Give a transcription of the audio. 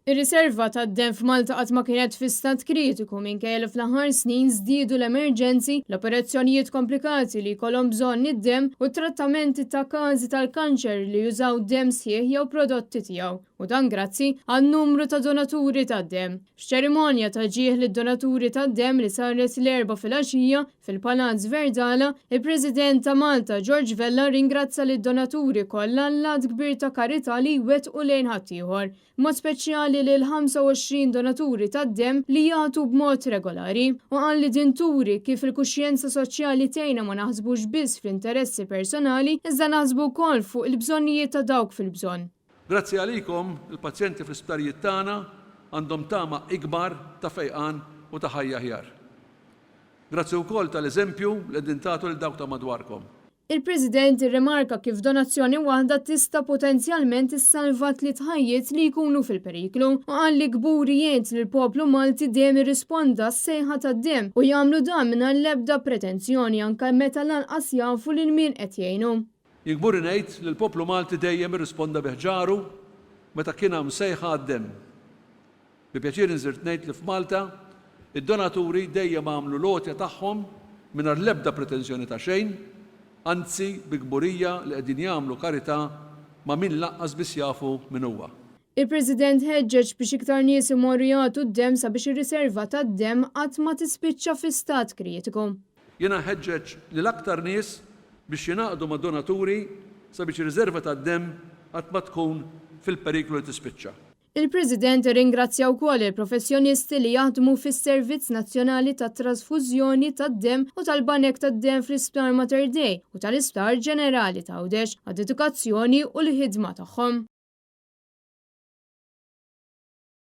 Ir-riserva tad-demm f'Malta qatt ma kienet fi stat kritiku minkejja li fl-aħħar snin żdiedu l-emerġenzi, l-operazzjonijiet komplikati li jkollhom bżonn id-demm u t-trattamenti ta' każi tal-kanċer li jużaw demm sħiħ jew prodotti tiegħu. U dan grazzi għan-numru ta' donaturi tad-demm. F'ċerimonja ta' ġieħ lid-donaturi tad-demm li saret l-Erbgħa filgħaxija fil-Palazz Verdala, il-President ta' Malta George Vella rringrazza lid-donaturi kollha għall-att kbir ta' karità li jwettqu lejn ħaddieħor, b'mod speċjali lil 25 donaturi tad-demm li jagħtu b'mod regolari, u qal li din turi kif il-kuxjenza soċjali tgħinna ma naħsbux biss fl-interessi personali iżda naħsbu wkoll fuq il-bżonnijiet ta' dawk fil-bżonn. Grazzi għalikom, il-pazjenti fl-isptarijiet tagħna għandhom tama ikbar ta' fejqan u ta' ħajja aħjar. Grazzi wkoll tal-eżempju li qegħdin tagħtu lil dawk ta' madwarkom. Il-President irrimarka kif donazzjoni waħda tista' potenzjalment issalva tliet ħajjiet li jkunu fil-periklu u qal li kburi jgħid li l-poplu Malti dejjem irrisponda għas-sejħa tad-demm u jagħmlu dan mingħajr l-ebda pretensjoni anke meta lanqas jafu lil min qed jgħinu. Jien kburi ngħid li l-poplu Malti dejjem irrisponda bi ħġaru meta kien hawn sejħa għad-demm. Bi pjaċir inżirt ngħid li f'Malta, id-donaturi dejjem għamlu l-għotja tagħhom mingħajr l-ebda pretensjoni ta' xejn, anzi bi kburija li qegħdin jagħmlu karità ma' min lanqas biss jafu min huwa. Il-President ħeġġeġ biex iktar nies imorru jagħtu d-demm sabiex ir-riserva tad-demm qatt ma tispiċċa fi stat kritiku. Jiena nħeġġeġ lil aktar nies biex jingħaqdu mad-donaturi sabiex ir-riserva tad-demm qatt ma tkun fil-periklu li tispiċċa. Il-President irringrazzja wkoll il-professjonisti li jaħdmu fis-Servizz Nazzjonali tat-Trasfużjoni tad-Demm u tal-Banek tad-Demm fl-Isptar Mater Dei u tal-Isptar Ġenerali t'Għawdex għad-dedikazzjoni u l-ħidma tagħhom.